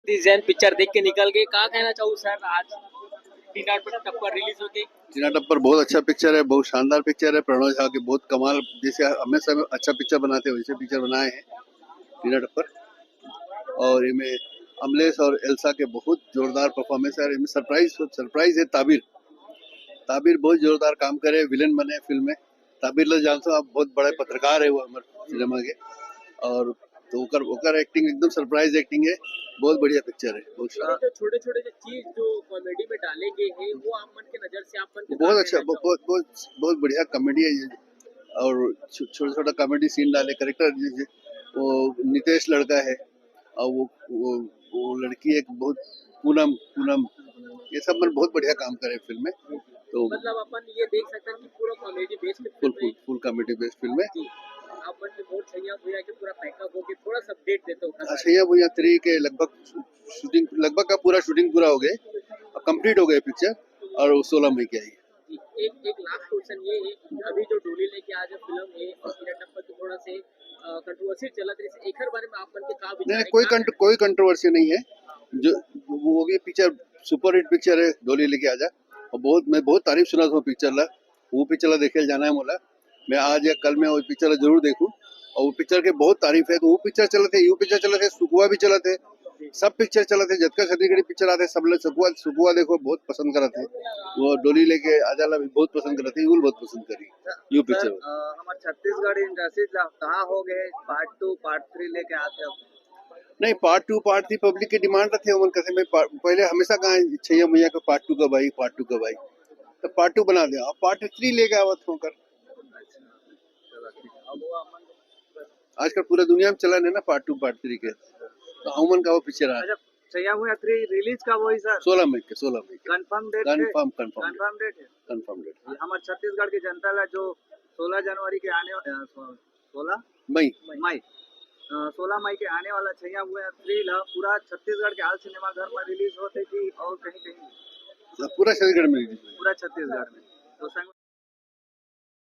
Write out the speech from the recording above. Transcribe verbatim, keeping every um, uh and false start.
Jain picture देख के निकल गए, का कहना चाहू सर, आज टीना टप्पर रिलीज हो गई? टीना टप्पर बहुत अच्छा पिक्चर है, बहुत शानदार पिक्चर है। प्रणव झा के बहुत कमाल, जैसे हमेशा अच्छा पिक्चर बनाते हैं वैसे पिक्चर बनाए हैं टीना टप्पर। और इनमें अमलेश और एल्सा के बहुत जोरदार परफॉर्मेंस है। और इनमें सरप्राइज सरप्राइज है ताबिर। ताबिर बहुत जोरदार काम करे, विलेन बने फिल्म में। ताबिर ला जानते हो आप, बहुत बड़े पत्रकार है वो हमारे सिनेमा के। और तो ओकर ओकर एक्टिंग एकदम सरप्राइज एक्टिंग है। बहुत बढ़िया पिक्चर है, बहुत ये जो छोटे छोटे जो चीज जो कॉमेडी में डाले गए हैं, वो आप मन के नजर से आप मन के बहुत का अच्छा, कहना बहुत बहुत बहुत बहुत बढ़िया कॉमेडी है ये। और छो- छोटा छोटा कॉमेडी सीन डाले, करेक्टर वो नितेश लड़का है, और वो वो वो लड़की एक बहुत पूनम पूनम, ये सब मन बहुत बढ़िया काम करे फिल्म में। तो मतलब अपन ये देख सकते हैं कि पूरा कॉमेडी बेस्ड फुल फुल फुल कॉमेडी बेस्ड फिल्म है। आप मन के बहुत सही भैया के पूरा पैकअप हो के थोड़ा सा अपडेट देते हो हाँ, छैया भुइयां थ्री के लगभग शूटिंग, लगभग का पूरा शूटिंग पूरा हो गया, अब कंप्लीट हो गया पिक्चर, और वो सोलह मई के आएगी। एक एक लास्ट क्वेश्चन ये है कि अभी जो डोली लेके आज फिल्म है, टीना टप्पर की थोड़ा से कंट्रोवर्सी चलत रही है, एकर बारे में आप मन के का नहीं विचार नहीं, है? कोई का कंट, कोई कंट्रोवर्सी नहीं है। जो वो भी पिक्चर सुपरहिट पिक्चर है, डोली लेके आजा, और बहुत, मैं बहुत तारीफ सुना था पिक्चर ला। वो पिक्चर ला देखे जाना है मोला। मैं आज या कल में वो पिक्चर ला जरूर देखूं। और वो पिक्चर के बहुत तारीफ है, तो वो पिक्चर चलत है, यू पिक्चर चलत है, सुकुआ भी चलत है, सब पिक्चर चलत है, जतका छत्तीसगढ़ी पिक्चर आते हैं, सब लोग सुकुआ सुकुआ देखो, बहुत पसंद करत है। वो डोली लेके आजा ला भी बहुत पसंद करत है, यू बहुत पसंद करी यू पिक्चर। हमारे छत्तीसगढ़ इंडस्ट्री कहाँ हो गए, पार्ट टू पार्ट थ्री लेके आते हो? नहीं, part two part three public के डिमांड रथे, ओमन कथे मैं पा- पहले हमेशा कहा छैया भुइयां का पार्ट टू कब आई, पार्ट टू कब आई, तो पार्ट टू बना दे, अब पार्ट थ्री लेके आवत हो कर। आजकल पूरा दुनिया में चलन है ना पार्ट टू पार्ट थ्री के, तो हमन का वो पिक्चर आ अच्छा, छैया भुइयां थ्री रिलीज कब होही सर? सोलह मई के, सोलह मई के। कंफर्म डेट है? कंफर्म कंफर्म कंफर्म डेट है। Confirm date. हमारे छत्तीसगढ़ के जनता ला जो सोलह जनवरी के आने, सोलह मई मई, सोलह मई के आने वाला छैया भुइयां थ्री ला पूरा छत्तीसगढ़ के आल सिनेमा घर में रिलीज होते कि और कहीं कहीं? पूरा छत्तीसगढ़ में रिलीज। पूरा छत्तीसगढ़ में। तो संग